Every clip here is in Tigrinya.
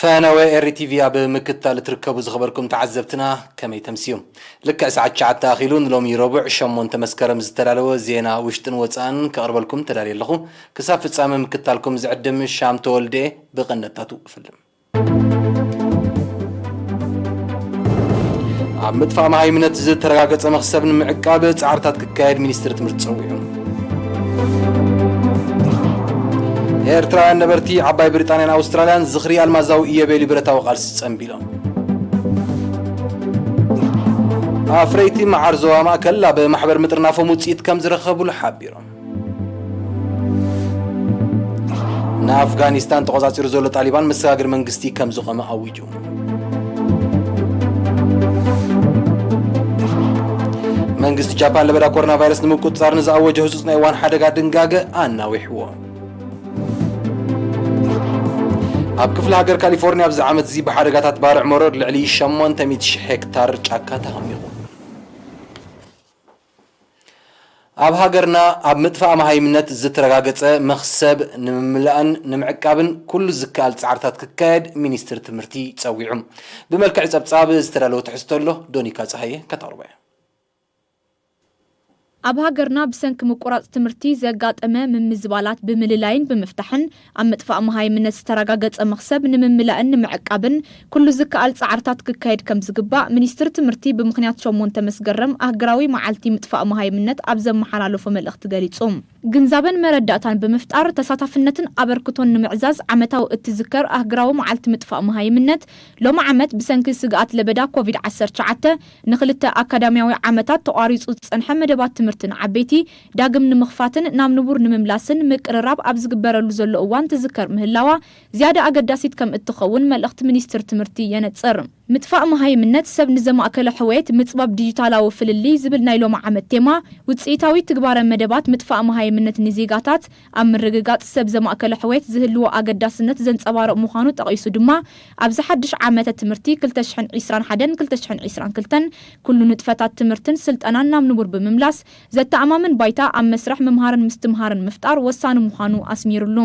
ፈነወ ኤሪ ቲቪ ኣብ ምክታል እትርከቡ ዝኸበርኩም ተዓዘብትና ከመይ ተምስዩ? ልክዕ ሰዓት ትሽዓተ ኣኺሉ ንሎሚ ረቡዕ ሸሞንተ መስከረም ዝተዳለወ ዜና ውሽጥን ወፃእን ከቕርበልኩም ተዳልየ ኣለኹ። ክሳብ ፍጻመ ምክታልኩም ዝዕድም ሻም ተወልደ ብቐነታቱ እፍልም። ኣብ ምጥፋእ መሃይምነት ዝተረጋገጸ መኽሰብ ንምዕቃብ ጻዕርታት ክካየድ ሚኒስትሪ ትምህርቲ ጸዊዑ። ኤርትራውያን ነበርቲ ዓባይ ብሪጣንያን ኣውስትራልያን ዝኽሪ ኣልማዛዊ ኢዮቤልዩ ብረታዊ ቃልሲ ጸንቢሎም። ኣፍረይቲ መዓር ዞባ ማእከል ኣብ ማሕበር ምጥርናፎም ውጽኢት ከም ዝረኸቡሉ ሓቢሮም። ንኣፍጋኒስታን ተቖጻጺሩ ዘሎ ጣሊባን መሰጋገሪ መንግስቲ ከም ዝቖመ ኣዊጁ። መንግስቲ ጃፓን ለበዳ ኮሮና ቫይረስ ንምቁጽጻር ንዝኣወጀ ህጹጽ ናይ እዋን ሓደጋ ድንጋገ ኣናዊሕዎ። ኣብ ክፍለ ሃገር ካሊፎርኒያ ኣብዚ ዓመት እዚ ብሓደጋታት ባርዕ መሮር ልዕሊ ሸሞንተ ሚእቲ ሺሕ ሄክታር ጫካ ተሃሚኹ። ኣብ ሃገርና ኣብ ምጥፋእ መሃይምነት ዝተረጋገጸ መኽሰብ ንምምላእን ንምዕቃብን ኩሉ ዝከኣል ጻዕርታት ክካየድ ሚኒስትሪ ትምህርቲ ጸዊዑ። ብመልክዕ ጸብጻብ ዝተዳለወ ትሕዝቶ ኣሎ፣ ዶኒካ ጸሃየ ከተቕርቦ እያ። ኣብ ሃገርና ብሰንኪ ምቁራጽ ትምህርቲ ዘጋጠመ ምምዝባላት ብምልላይን ብምፍታሕን ኣብ ምጥፋእ መሃይምነት ዝተረጋገጸ መኽሰብ ንምምላእን ንምዕቃብን ኩሉ ዝከኣል ጻዕርታት ክካየድ ከም ዝግባእ ሚኒስትሪ ትምህርቲ ብምኽንያት ሸሞንተ መስከረም ኣህግራዊ መዓልቲ ምጥፋእ መሃይምነት ኣብ ዘመሓላለፎ መልእኽቲ ገሊጹ። ግንዛበን መረዳእታን ብምፍጣር ተሳታፍነትን ኣበርክቶን ንምዕዛዝ ዓመታዊ እትዝከር ኣህግራዊ መዓልቲ ምጥፋእ መሃይምነት ሎሚ ዓመት ብሰንኪ ስግኣት ለበዳ ኮቪድ ዓሰርተ ትሽዓተ ንኽልተ ኣካዳሚያዊ ዓመታት ተቋሪጹ ዝጸንሐ መደባት ትምህርቲ ንዓበይቲ ዳግም ንምኽፋትን ናብ ንቡር ንምምላስን ምቅርራብ ኣብ ዝግበረሉ ዘሎ እዋን ትዝከር ምህላዋ ዝያዳ ኣገዳሲት ከም እትኸውን መልእኽቲ ሚኒስትሪ ትምህርቲ የነጽር። ምጥፋእ መሃይምነት ሰብ ንዘማእከለ ሕውየት ምጽባብ ዲጂታላዊ ፍልልይ ዝብል ናይ ሎሚ ዓመት ቴማ ውጽኢታዊ ትግባረ መደባት ምጥፋእ መሃይምነት ንዜጋታት ኣብ ምርግጋጽ ሰብ ዘማእከለ ሕውየት ዝህልዎ ኣገዳስነት ዘንጸባርቕ ምዃኑ ጠቒሱ ድማ ኣብዚ ሓድሽ ዓመተ ትምህርቲ ክልተ ሽሕን ዕስራን ሓደን ክልተ ሽሕን ዕስራን ክልተን ኩሉ ንጥፈታት ትምህርትን ስልጠናን ናብ ንቡር ብምምላስ ዘተኣማምን ባይታ ኣብ መስርሕ ምምሃርን ምስትምሃርን ምፍጣር ወሳኒ ምዃኑ ኣስሚሩሉ።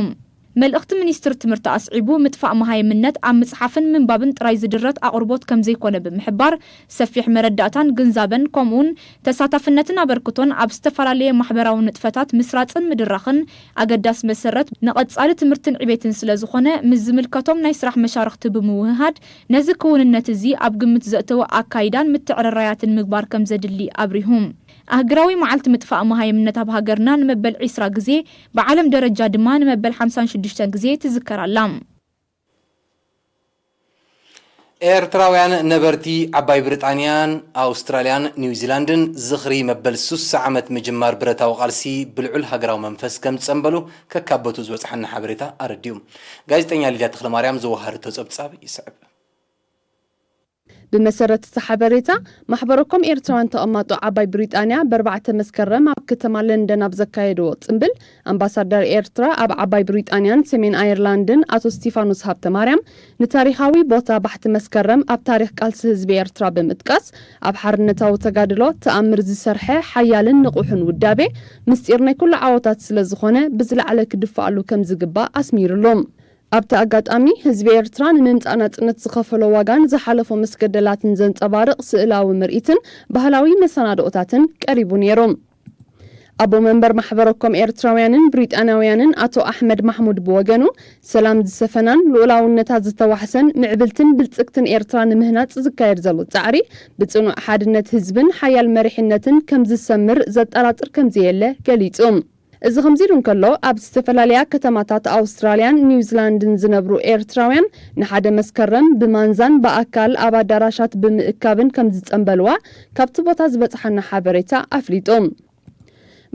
መልእኽቲ ሚኒስትሪ ትምህርቲ ኣስዒቡ፣ ምጥፋእ መሃይምነት ኣብ ምጽሓፍን ምንባብን ጥራይ ዝድረት ኣቕርቦት ከም ዘይኮነ ብምሕባር፣ ሰፊሕ መረዳእታን ግንዛበን ከምኡውን ተሳታፍነትን ኣበርክቶን ኣብ ዝተፈላለየ ማሕበራዊ ንጥፈታት ምስራጽን ምድራኽን ኣገዳሲ መሰረት ንቐጻሊ ትምህርትን ዕቤትን ስለ ዝኾነ፣ ምስ ዝምልከቶም ናይ ስራሕ መሻርኽቲ ብምውህሃድ፣ ነዚ ክውንነት እዚ ኣብ ግምት ዘእተወ ኣካይዳን ምትዕርራያትን ምግባር ከም ዘድሊ ኣብሪሁ። ኣህግራዊ መዓልቲ ምጥፋእ መሃይምነት ኣብ ሃገርና ንመበል ዕስራ ግዜ፣ ብዓለም ደረጃ ድማ ንመበል ሓምሳን ሽዱሽተን ግዜ ትዝከር ኣላ። ኤርትራውያን ነበርቲ ዓባይ ብሪጣንያን ኣውስትራልያን ኒውዚላንድን ዝኽሪ መበል ሱሳ ዓመት ምጅማር ብረታዊ ቃልሲ ብልዑል ሃገራዊ መንፈስ ከም ዝጸንበሉ ከካበቱ ዝበጽሓና ሓበሬታ ኣረዲኡ። ጋዜጠኛ ሊድያ ተኽለማርያም ዘወሃረቶ ጸብጻብ ይስዕብ። ብመሰረት እቲ ሓበሬታ፣ ማሕበረ ኮም ኤርትራውያን ተቐማጦ ዓባይ ብሪጣንያ ብኣርባዕተ መስከረም ኣብ ከተማ ለንደን ኣብ ዘካየድዎ ጽምብል፣ ኣምባሳደር ኤርትራ ኣብ ዓባይ ብሪጣንያን ሰሜን ኣየርላንድን ኣቶ ስቲፋኖስ ሃብተማርያም፣ ንታሪኻዊ ቦታ ባሕቲ መስከረም ኣብ ታሪኽ ቃልሲ ህዝቢ ኤርትራ ብምጥቃስ፣ ኣብ ሓርነታዊ ተጋድሎ ተኣምር ዝሰርሐ ሓያልን ንቑሕን ውዳቤ፣ ምስጢር ናይ ኩሉ ዓወታት ስለ ዝኾነ፣ ብዝለዓለ ክድፋኣሉ ከም ዝግባእ ኣስሚሩሉ። ኣብቲ ኣጋጣሚ፣ ህዝቢ ኤርትራ ንምምጻእ ናጽነት ዝኸፈሎ ዋጋን ዝሓለፎ መስገደላትን ዘንጸባርቕ ስእላዊ ምርኢትን ባህላዊ መሰናድኦታትን ቀሪቡ ነይሩ። ኣቦ መንበር ማሕበረ ኮም ኤርትራውያንን ብሪጣንያውያንን ኣቶ ኣሕመድ ማሕሙድ ብወገኑ፣ ሰላም ዝሰፈናን ልኡላውነታ ዝተዋሕሰን ምዕብልትን ብልጽግትን ኤርትራ ንምህናጽ ዝካየድ ዘሎ ጻዕሪ፣ ብጽኑዕ ሓድነት ህዝብን ሓያል መሪሕነትን ከም ዝሰምር ዘጠራጥር ከም ዘየለ ገሊጹ። እዚ ከምዚ ኢሉ እንከሎ፣ ኣብ ዝተፈላለያ ከተማታት ኣውስትራልያን ኒውዚላንድን ዝነብሩ ኤርትራውያን ንሓደ መስከረም ብማንዛን ብኣካል ኣብ ኣዳራሻት ብምእካብን ከም ዝጸንበልዋ ካብቲ ቦታ ዝበጽሓና ሓበሬታ ኣፍሊጡ።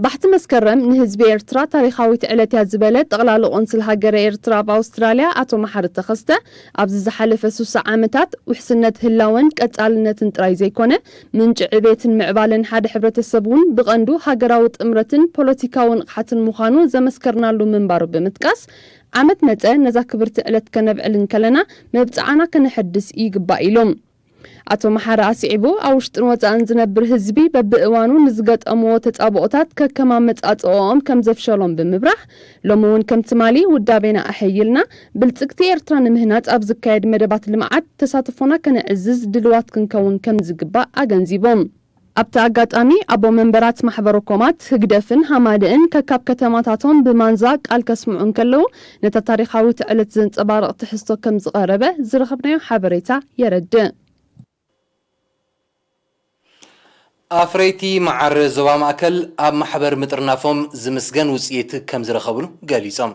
ባሕቲ መስከረም ንህዝቢ ኤርትራ ታሪኻዊት ዕለት እያ ዝበለ ጠቕላሊ ቆንስል ሃገረ ኤርትራ ኣብ ኣውስትራልያ ኣቶ መሓሪ ተኸስተ፣ ኣብዚ ዝሓለፈ ሱሳ ዓመታት ውሕስነት ህላወን ቀጻልነትን ጥራይ ዘይኮነ፣ ምንጪ ዕቤትን ምዕባለን ሓደ ሕብረተሰብ እውን ብቐንዱ ሃገራዊ ጥምረትን ፖለቲካዊ ንቕሓትን ምዃኑ ዘመስከርናሉ ምንባሩ ብምጥቃስ፣ ዓመት መጸ ነዛ ክብርቲ ዕለት ከነብዕል እንከለና መብጽዓና ከነሐድስ ይግባእ ኢሉ። ኣቶ መሓሪ ኣስዒቡ፣ ኣብ ውሽጥን ወጻእን ዝነብር ህዝቢ በብእዋኑ ንዝገጠምዎ ተጻብኦታት ከከም ኣመጻጽኦኦም ከም ዘፍሸሎም ብምብራህ፣ ሎሚ እውን ከም ትማሊ ውዳቤና ኣሐይልና ብልጽግቲ ኤርትራ ንምህናጽ ኣብ ዝካየድ መደባት ልምዓት ተሳትፎና ከነዕዝዝ ድልዋት ክንከውን ከም ዝግባእ ኣገንዚቦም። ኣብቲ ኣጋጣሚ ኣቦ መንበራት ማሕበረ ኮማት ህግደፍን ሃማደእን ከካብ ከተማታቶም ብማንዛ ቃል ከስምዑ እንከለዉ፣ ነታ ታሪኻዊት ዕለት ዘንጸባርቕ ትሕዝቶ ከም ዝቐረበ ዝረኸብናዮ ሓበሬታ የረድእ። ኣፍረይቲ መዓር ዞባ ማእከል ኣብ ማሕበር ምጥርናፎም ዝምስገን ውፅኢት ከም ዝረኸብሉ ገሊፆም።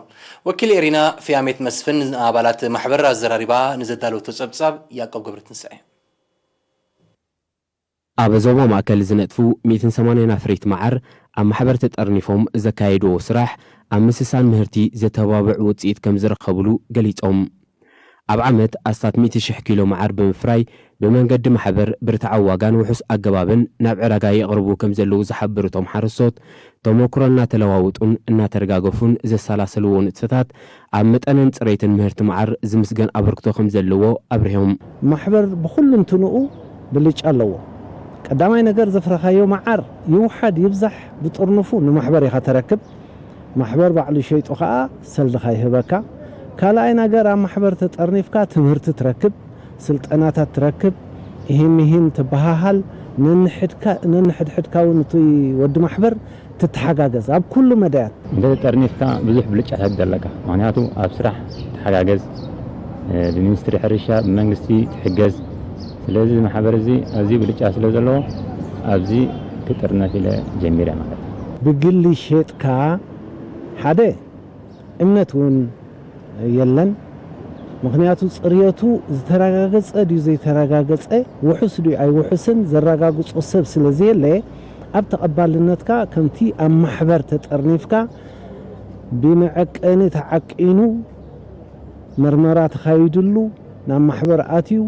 ወኪል ኤሪና ፍያሜት መስፍን ንኣባላት ማሕበር ኣዘራሪባ ንዘዳለወቶ ፀብፃብ ያዕቆብ ገብረትንሳኤ። ኣብ ዞባ ማእከል ዝነጥፉ ሚእትን ሰማንያን ኣፍረይቲ መዓር ኣብ ማሕበር ተጠርኒፎም ዘካየድዎ ስራሕ ኣብ ምስሳን ምህርቲ ዘተባብዕ ውፅኢት ከም ዝረኸብሉ ገሊፆም። ኣብ ዓመት ኣስታት ሚእቲ ሽሕ ኪሎ መዓር ብምፍራይ ብመንገዲ ማሕበር ብርትዓዊ ዋጋን ውሑስ ኣገባብን ናብ ዕዳጋ የቕርቡ ከም ዘለዉ ዝሓበሩ እቶም ሓረስቶት፣ ተመኩሮ እናተለዋወጡን እናተደጋገፉን ዘሰላሰልዎ ንጥፈታት ኣብ መጠንን ጽሬትን ምህርቲ መዓር ዝምስገን ኣበርክቶ ከም ዘለዎ ኣብሪሆም። ማሕበር ብኹሉ እንትንኡ ብልጫ ኣለዎ። ቀዳማይ ነገር ዘፍረኻዮ መዓር ይውሓድ ይብዛሕ ብጥርንፉ ንማሕበር ኢኻ ተረክብ። ማሕበር ባዕሉ ሸይጡ ኸኣ ሰልድኻ ይህበካ። ካልኣይ ነገር ኣብ ማሕበር ተጠርኒፍካ ትምህርቲ ትረክብ፣ ስልጠናታት ትረክብ፣ ኢሂን ሚሂን ትበሃሃል፣ ነንሕድካ-፣ ነንሕድሕድካ እውን እቲ ወዲ ማሕበር ትተሓጋገዝ ኣብ ኩሉ መዳያት። እንተ ተጠርኒፍካ ብዙሕ ብልጫታት ኣለካ። ምኽንያቱ ኣብ ስራሕ ትሓጋገዝ፣ እ፣ ብሚኒስትሪ ሕርሻ፣ ብመንግስቲ ትሕገዝ። ስለዚ እዚ ማሕበር እዚ ኣዝዩ ብልጫ ስለ ዘለዎ ኣብዚ ክጥርነፍ ኢለ ጀሚረ ማለት እዩ። ብግሊ ሸጥካ ሓደ እምነት እውን የለን። ምኽንያቱ ጽርየቱ ዝተረጋገጸ ድዩ ዘይተረጋገጸ፣ ውሑስ ድዩ ኣይውሑስን ዘረጋግጾ ሰብ ስለ ዘየለ፣ ኣብ ተቐባልነትካ ከምቲ ኣብ ማሕበር ተጠርኒፍካ ብመዐቀኒ ተዓቂኑ፣ መርመራ ተኻይድሉ፣ ናብ ማሕበር ኣትዩ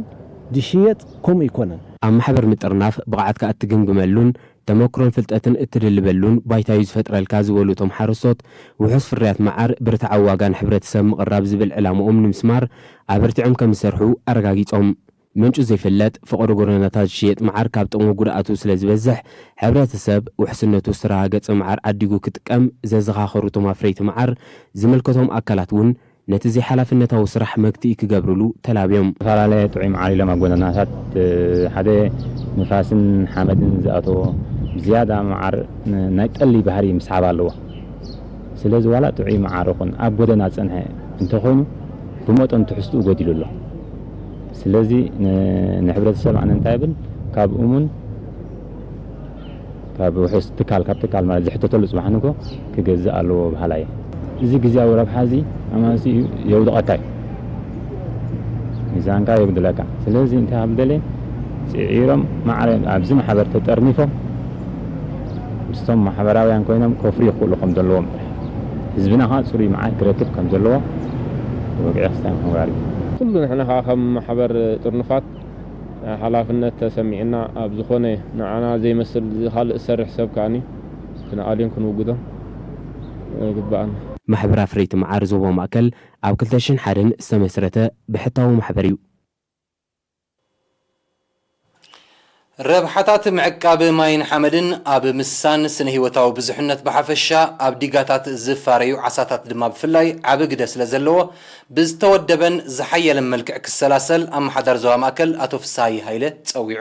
ድሽየጥ ከምኡ ኣይኮነን። ኣብ ማሕበር ምጥርናፍ ብቕዓትካ እትግምግመሉን ተመክሮን ፍልጠትን እትድልበሉን ባይታ እዩ ዝፈጥረልካ ዝበሉ እቶም ሓረስቶት፣ ውሑስ ፍርያት መዓር ብርትዓዊ ዋጋ ንሕብረተሰብ ምቕራብ ዝብል ዕላምኦም ንምስማር ኣበርቲዖም ከም ዝሰርሑ ኣረጋጊጾም። ምንጩ ዘይፍለጥ ፈቐዶ ጎደናታት ዝሽየጥ መዓር ካብ ጥቕሙ ጉድኣቱ ስለ ዝበዝሕ፣ ሕብረተሰብ ውሕስነቱ ዝተረጋገጸ መዓር ዓዲጉ ክጥቀም ዘዘኻኸሩ እቶም ኣፍረይቲ መዓር፣ ዝምልከቶም ኣካላት እውን ነቲ ዘይሓላፍነታዊ ስራሕ መግትኢ ክገብርሉ ተላብዮም። ዝተፈላለየ ጥዑይ መዓር ኢሎም ኣብ ጎደናታት፣ እ፣ ሓደ ንፋስን ሓመድን ዝኣተዎ ብዝያዳ መዓር ን-፣ ናይ ጠሊ ባህሪ ምስሓብ ኣለዎ። ስለዚ ዋላ ጥዑይ መዓር ይኹን ኣብ ጎደና ዝጸንሐ እንተኾይኑ ብመጠኑ ትሕዝትኡ ጎዲሉ ኣሎ። ስለዚ ን-፣ ንሕብረተሰብ ኣነ እንታይ እብል ካብ እሙን ካብ ውሑስ ትካል፣ ካብ ትካል ማለት ዝሕተተሉ ጽባሕ ንግሆ ክገዝእ ኣለዎ በሃላይ እየ። እዚ ግዝያዊ ረብሓ እዚ ኣማንሲኡ የውድቐካ እዩ። ሚዛንካ የጉድለካ። ስለዚ እንታይ ኣብ ደልየ ጽዒሮም ማዕረ ኣብዚ ማሕበር ተጠርኒፎም ምስቶም ማሕበራውያን ኮይኖም ከፍርዩ ይኽእሉ ከም ዘለዎም ጥራሕ። ህዝብና ኸኣ ጽሩይ መዓር ክረክብ ከም ዘለዎ ወግዒ ክስታይ ምግባር እዩ። ኩሉ ንሕና ኸኣ ከም ማሕበር ጥርኑፋት ሓላፍነት ተሰሚዕና ኣብ ዝኾነ ንዓና ዘይመስል ካልእ ዝሰርሕ ሰብ ከኣኒ ክንኣልዮን ክንውግዶን ይግባኣና። ማሕበር ኣፍረይቲ መዓር ዞባ ማእከል ኣብ ክልተ ሽሕን ሓደን ዝተመስረተ ብሕታዊ ማሕበር እዩ። ረብሓታት ምዕቃብ ማይን ሓመድን ኣብ ምስሳን ስነ ህይወታዊ ብዙሕነት ብሓፈሻ፣ ኣብ ዲጋታት ዝፋረዩ ዓሳታት ድማ ብፍላይ ዓቢ ግደ ስለ ዘለዎ፣ ብዝተወደበን ዝሓየለን መልክዕ ክሰላሰል ኣመሓዳሪ ዞባ ማእከል ኣቶ ፍስሃየ ሃይለ ጸዊዑ።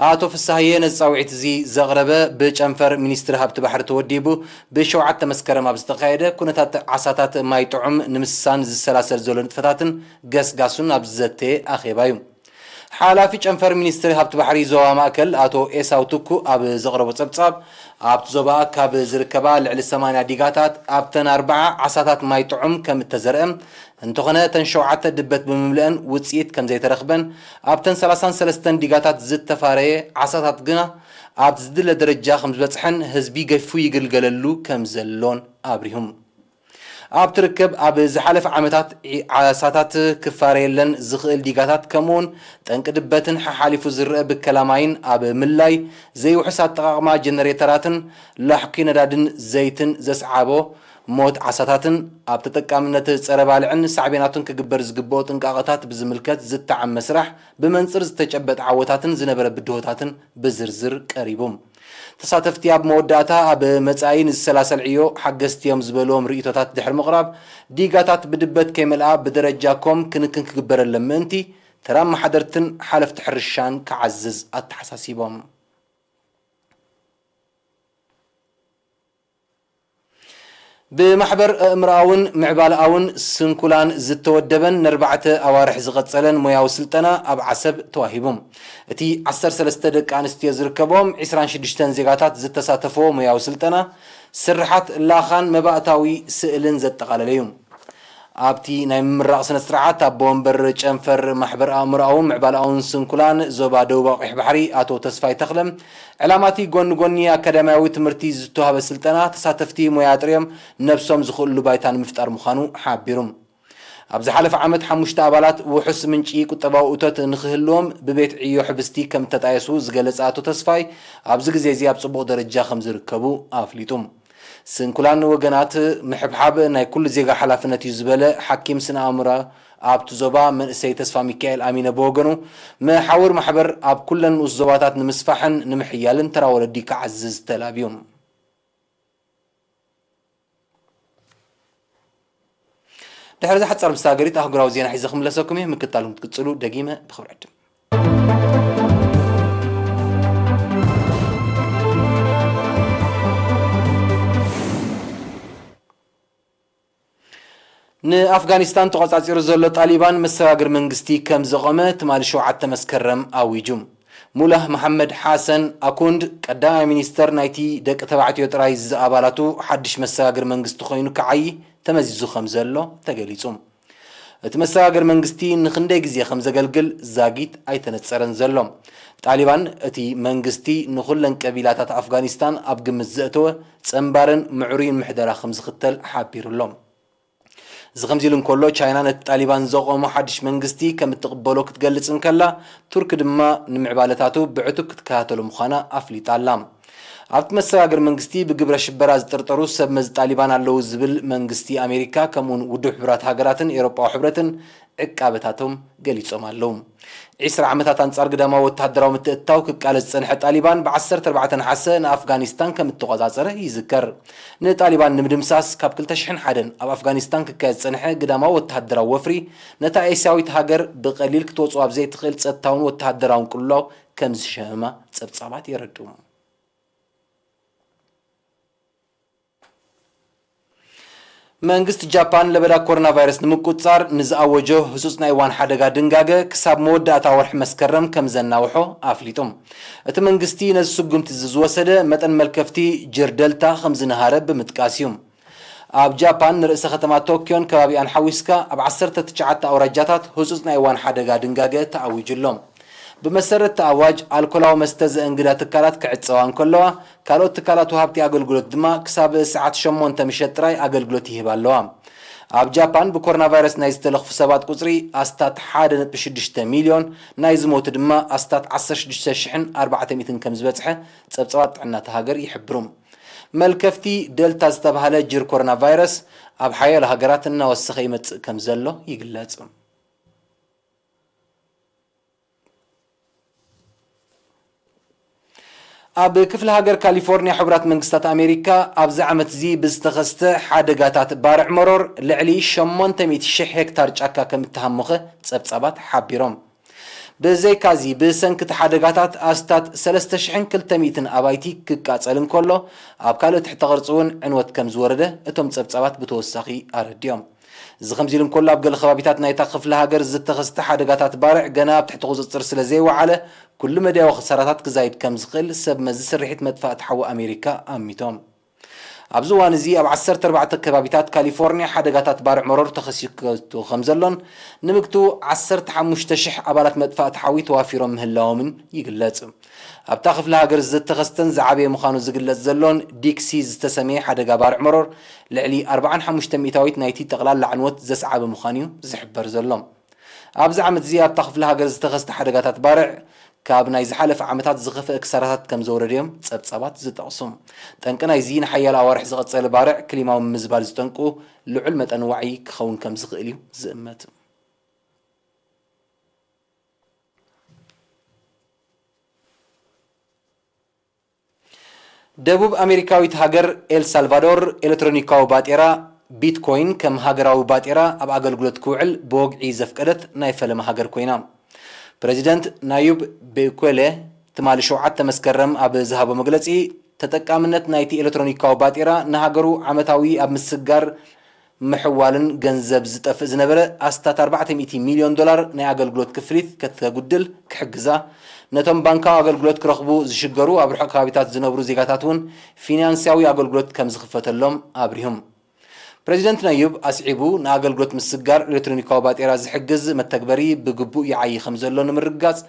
ኣቶ ፍስሃየ ነዚ ጻውዒት እዚ ዘቕረበ ብጨንፈር ሚኒስትሪ ሃብቲ ባሕሪ ተወዲቡ ብሸውዓተ መስከረም ኣብ ዝተኻየደ ኩነታት ዓሳታት ማይ ጥዑም ንምስሳን ዝሰላሰል ዘሎ ንጥፈታትን ገስጋሱን ኣብ ዝዘተየ ኣኼባ እዩ። ሓላፊ ጨንፈር ሚኒስትሪ ሃብቲ ባሕሪ ዞባ ማእከል ኣቶ ኤሳው ትኩ ኣብ ዘቕረቦ ጸብጻብ፣ ኣብቲ ዞባ ካብ ዝርከባ ልዕሊ ሰማንያ ዲጋታት ኣብተን ኣርብዓ ዓሳታት ማይ ጥዑም ከም እተዘርአ፣ እንተኾነ እተን ሸውዓተ ድበት ብምምልአን ውጽኢት ከም ዘይተረኽበን፣ ኣብተን ሰላሳን ሰለስተን ዲጋታት ዝተፋረየ ዓሳታት ግና ኣብቲ ዝድለ ደረጃ ከም ዝበጽሐን ህዝቢ ገፊፉ ይግልገለሉ ከም ዘሎን ኣብሪሁም። ኣብቲ ርክብ፣ ኣብ ዝሓለፈ ዓመታት ዒ-፣ ዓሳታት ክፋረየለን ዝኽእል ዲጋታት፣ ከምኡውን ጠንቂ ድበትን ሓሓሊፉ ዝረአ ብከላ ማይን ኣብ ምልላይ፣ ዘይውሑስ ኣጠቓቕማ ጀነሬተራትን ላሕኲ ነዳድን ዘይትን ዘስዓቦ ሞት ዓሳታትን ኣብ ተጠቃምነት ጸረ ባልዕን ሳዕቤናቱን ክግበር ዝግብኦ ጥንቃቐታት ብዝምልከት ዝተዓመ ስራሕ ብመንጽር ዝተጨበጠ ዓወታትን ዝነበረ ብድሆታትን ብዝርዝር ቀሪቡ። ተሳተፍቲ ኣብ መወዳእታ ኣብ መጻኢ ንዝሰላሰል ዕዮ ሓገዝቲ እዮም ዝበልዎም ርእይቶታት ድሕሪ ምቕራብ፣ ዲጋታት ብድበት ከይመልኣ ብደረጃ ኮም ክንክን ክግበረለን ምእንቲ ተራ ኣመሓደርትን ሓለፍቲ ሕርሻን ክዓዝዝ ኣተሓሳሲቦም። ብማሕበር ኣእምሮኣውን ምዕባለኣውን ስንኩላን ዝተወደበን ንኣርባዕተ ኣዋርሕ ዝቐጸለን ሞያዊ ስልጠና ኣብ ዓሰብ ተዋሂቡ። እቲ ዓሰርተ ሰለስተ ደቂ ኣንስትዮ ዝርከቦም ዕስራን ሽዱሽተን ዜጋታት ዝተሳተፈዎ ሞያዊ ስልጠና፣ ስርሓት ላኻን መባእታዊ ስእልን ዘጠቓለለ እዩ። ኣብቲ ናይ ምምራቕ ስነ ስርዓት ኣቦ ወንበር ጨንፈር ማሕበር ኣእምሮኣውን ምዕባለኣውን ስንኩላን ዞባ ደቡብ ኣቑሕ ባሕሪ ኣቶ ተስፋይ ተኽለ፣ ዕላማቲ ጎኒ ጎኒ ኣካዳሚያዊ ትምህርቲ ዝተዋህበ ስልጠና፣ ተሳተፍቲ ሞያ ኣጥርዮም ነብሶም ዝኽእሉ ባይታ ንምፍጣር ምዃኑ ሓቢሩ። ኣብ ዝሓለፈ ዓመት ሓሙሽተ ኣባላት ውሑስ ምንጪ ቁጠባዊ እቶት ንኽህልዎም ብቤት ዕዮ ሕብስቲ ከም እተጣየሱ ዝገለጸ ኣቶ ተስፋይ፣ ኣብዚ ግዜ እዚ ኣብ ጽቡቕ ደረጃ ከም ዝርከቡ ኣፍሊጡ። ስንኩላን ወገናት ምሕብሓብ ናይ ኩሉ ዜጋ ሓላፍነት እዩ ዝበለ ሓኪም ስነ ኣእምሮ ኣብቲ ዞባ መንእሰይ ተስፋ ሚካኤል ኣሚነ ብወገኑ፣ መሓውር ማሕበር ኣብ ኩለን ንኡስ ዞባታት ንምስፋሕን ንምሕያልን ተራ ወለዲ ክዓዝዝ ተላብዩ። ድሕሪ እዚ ሓጻር መሰጋገሪት ኣህጉራዊ ዜና ሒዘ ክምለሰኩም እየ። ምክታልኩም ክትቅጽሉ ደጊመ ብኽብሪ ዕድም። ንኣፍጋኒስታን ተቖጻጺሩ ዘሎ ጣሊባን መሰጋግር መንግስቲ ከም ዘቖመ ትማሊ ሸውዓተ መስከረም ኣዊጁ። ሙላህ መሓመድ ሓሰን ኣኩንድ ቀዳማይ ሚኒስተር ናይቲ ደቂ ተባዕትዮ ጥራይ ዝኣባላቱ ሓድሽ መሰጋግር መንግስቲ ኮይኑ ክዓዪ ተመዚዙ ከም ዘሎ ተገሊጹ። እቲ መሰጋግር መንግስቲ ንኽንደይ ግዜ ከም ዘገልግል ዛጊት ኣይተነጸረን ዘሎ። ጣሊባን እቲ መንግስቲ ንኹለን ቀቢላታት ኣፍጋኒስታን ኣብ ግምት ዘእተወ ጸንባርን ምዕሩይን ምሕደራ ከም ዝኽተል ሓቢሩ ኣሎ። እዚ ከምዚ ኢሉ እንከሎ፣ ቻይና ነቲ ጣሊባን ዘቖሞ ሓድሽ መንግስቲ ከም እትቕበሎ ክትገልጽ እንከላ፣ ቱርኪ ድማ ንምዕባለታቱ ብዕቱብ ክትከታተሎ ምዃና ኣፍሊጣ ኣላ። ኣብቲ መሰጋግር መንግስቲ ብግብረ ሽበራ ዝጥርጠሩ ሰብ መዚ ጣሊባን ኣለዉ ዝብል መንግስቲ ኣሜሪካ፣ ከምኡውን ውድብ ሕቡራት ሃገራትን ኤውሮጳዊ ሕብረትን ዕቃበታቶም ገሊጾም ኣለዉ። ዒስራ ዓመታት ኣንጻር ግዳማዊ ወተሃደራዊ ምትእትታው ክቃለስ ዝጸንሐ ጣሊባን፣ ብ ዓሰርተ ኣርባዕተ ነሓሰ ንኣፍጋኒስታን ከም እተቖጻጸረ ይዝከር። ንጣሊባን ንምድምሳስ፣ ካብ ክልተ ሽሕን ሓደን ኣብ ኣፍጋኒስታን ክካየድ ዝጸንሐ ግዳማዊ ወተሃደራዊ ወፍሪ፣ ነታ ኤስያዊት ሃገር ብቐሊል ክትወጽኦ ኣብ ዘይትኽእል ጸጥታውን ወተሃደራውን ቅልውላው ከም ዝሸመማ ጸብጻባት የረድኡ። መንግስቲ ጃፓን ለበዳ ኮሮና ቫይረስ ንምቁጽጻር ንዝኣወጆ ህጹጽ ናይ እዋን ሓደጋ ድንጋገ ክሳብ መወዳእታ ወርሒ መስከረም ከም ዘናውሖ ኣፍሊጡ። እቲ መንግስቲ ነዚ ስጉምቲ እዚ ዝወሰደ መጠን መልከፍቲ ጅር ደልታ ከም ዝነሃረ ብምጥቃስ እዩ። ኣብ ጃፓን ንርእሰ ከተማ ቶክዮን ከባቢኣን ሓዊስካ ኣብ ዓሰርተ ትሽዓተ ኣውራጃታት ህጹጽ ናይ እዋን ሓደጋ ድንጋገ ተኣዊጁ ኣሎ። ብመሰረት እቲ ኣዋጅ፣ ኣልኮላዊ መስተ ዘእንግዳ ትካላት ክዕጸዋ እንከለዋ፣ ካልኦት ትካላት ወሃብቲ ኣገልግሎት ድማ ክሳብ ሰዓት ሸሞንተ ምሸት ጥራይ ኣገልግሎት ይህባ ኣለዋ። ኣብ ጃፓን ብኮሮና ቫይረስ ናይ ዝተለኽፉ ሰባት ቁጽሪ ኣስታት ሓደ ነጥቢ ሽዱሽተ ሚልዮን፣ ናይ ዝሞቱ ድማ ኣስታት ዓሰርተ ሽዱሽተ ሽሕን ኣርባዕተ ሚእትን ከም ዝበጽሐ ጸብጻባት ጥዕና እታ ሃገር ይሕብሩ። መልከፍቲ ደልታ ዝተባህለ ጅር ኮሮና ቫይረስ ኣብ ሓያሎ ሃገራት እናወሰኸ ይመጽእ ከም ዘሎ ይግለጽ። ኣብ ክፍለ ሃገር ካሊፎርኒያ ሕቡራት መንግስታት ኣሜሪካ ኣብዚ ዓመት እዚ ብዝተኸስተ ሓደጋታት ባርዕ መሮር ልዕሊ ሸሞንተ ሚእቲ ሽሕ ሄክታር ጫካ ከም እተሃሞኸ ጸብጻባት ሓቢሮም። ብዘይካዚ፣ ብሰንኪ እቲ ሓደጋታት ኣስታት ሰለስተ ሽሕን ክልተ ሚእትን ኣባይቲ ክቃጸል እንከሎ፣ ኣብ ካልእ ትሕተ ቅርጺ እውን ዕንወት ከም ዝወረደ እቶም ጸብጻባት ብተወሳኺ ኣረዲኦም። እዚ ከምዚ ኢሉ እንከሎ፣ ኣብ ገለ ከባቢታት ናይታ ክፍለ ሃገር ዝተኸስተ ሓደጋታት ባርዕ ገና ኣብ ትሕቲ ቁጽጽር ስለ ዘይወዓለ፣ ኩሉ መዳያዊ ክሳራታት ክዛይድ ከም ዝኽእል ሰብ መዚ ስርሒት መጥፋእቲ ሓዊ ኣሜሪካ ኣሚቶም። ኣብዚ እዋን እዚ ኣብ ዓሰርተ ኣርባዕተ ከባቢታት ካሊፎርኒያ ሓደጋታት ባርዕ መሮር ተኸሲቱ ከም ዘሎን፣ ንምግትኡ ዓሰርተ ሓሙሽተ ሽሕ ኣባላት መጥፋእቲ ሓዊ ተዋፊሮም ምህላዎምን ይግለጽ። ኣብታ ክፍለ ሃገር ዝተኸስተን ዝዓበየ ምዃኑ ዝግለጽ ዘሎን ዲክሲ ዝተሰመየ ሓደጋ ባርዕ መሮር፣ ልዕሊ ኣርባዓን ሓሙሽተ ሚእታዊት ናይቲ ጠቕላላ ዕንወት ዘስዓበ ምዃኑ እዩ ዝሕበር ዘሎ። ኣብዚ ዓመት እዚ ኣብታ ክፍለ ሃገር ዝተኸስተ ሓደጋታት ባርዕ ካብ ናይ ዝሓለፈ ዓመታት ዝኸፍአ ክሳራታት ከም ዘውረደ እዮም ጸብጻባት ዝጠቕሱ። ጠንቂ ናይዚ ንሓያሎ ኣዋርሕ ዝቐጸለ ባርዕ ክሊማዊ ምምዝባል ዝጠንቁ ልዑል መጠን ዋዒ ክኸውን ከም ዝኽእል እዩ ዝእመት። ደቡብ ኣሜሪካዊት ሃገር ኤል ሳልቫዶር ኤሌክትሮኒካዊ ባጤራ ቢትኮይን ከም ሃገራዊ ባጤራ ኣብ ኣገልግሎት ክውዕል ብወግዒ ዘፍቀደት ናይ ፈለማ ሃገር ኮይና። ፕረዚደንት ናዩብ ቤኩዌለ ትማሊ ሸውዓተ መስከረም ኣብ ዝሃቦ መግለጺ፣ ተጠቃምነት ናይቲ ኤሌክትሮኒካዊ ባጤራ ንሃገሩ ዓመታዊ ኣብ ምስጋር ምሕዋልን ገንዘብ ዝጠፍእ ዝነበረ ኣስታት ኣርባዕተ ሚእቲ ሚልዮን ዶላር ናይ ኣገልግሎት ክፍሊት ከተጉድል ክሕግዛ፣ ነቶም ባንካዊ ኣገልግሎት ክረኽቡ ዝሽገሩ ኣብ ርሑቕ ከባቢታት ዝነብሩ ዜጋታት እውን ፊናንስያዊ ኣገልግሎት ከም ዝኽፈተሎም ኣብሪሁም። ፕረዚደንት ናዩብ ኣስዒቡ፣ ንኣገልግሎት ምስጋር ኤሌክትሮኒካዊ ባጤራ ዝሕግዝ መተግበሪ ብግቡእ ይዓዪ ከም ዘሎ ንምርግጋጽ፣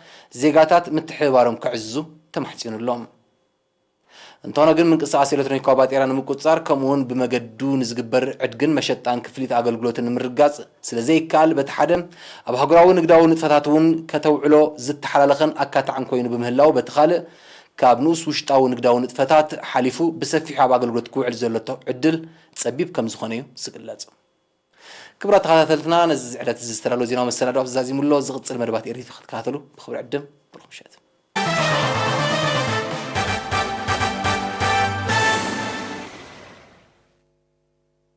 ዜጋታት ምትሕብባሮም ከዕዝዙ ተማሕጺኑ ኣሎ። እንተኾነ ግን፣ ምንቅስቓስ ኤሌክትሮኒካዊ ባጤራ ንምቁጽጻር፣ ከምኡውን ብመገዱ ንዝግበር ዕድግን መሸጣን ክፍሊት ኣገልግሎትን ንምርግጋጽ ስለ ዘይከኣል፣ በቲ ሓደ ኣብ ኣህጉራዊ ንግዳዊ ንጥፈታት እውን ከተውዕሎ ዝተሓላለኸን ኣካታዕን ኮይኑ ብምህላው፣ በቲ ካልእ ካብ ንኡስ ውሽጣዊ ንግዳዊ ንጥፈታት ሓሊፉ ብሰፊሑ ኣብ ኣገልግሎት ክውዕል ዘሎ ዕድል ጸቢብ ከም ዝኾነ እዩ ዝግለጽ። ክቡራት ተኸታተልትና፣ ነዚ ዕለት እዚ ዝተዳለወ ዜናዊ መሰናድኦ ኣብዚ ዛዚሙ ኣሎ። ዝቕጽል መደባት ኤሪቲ ክትከታተሉ ብኽብሪ ዕድም። ብሩኽ ምሸት።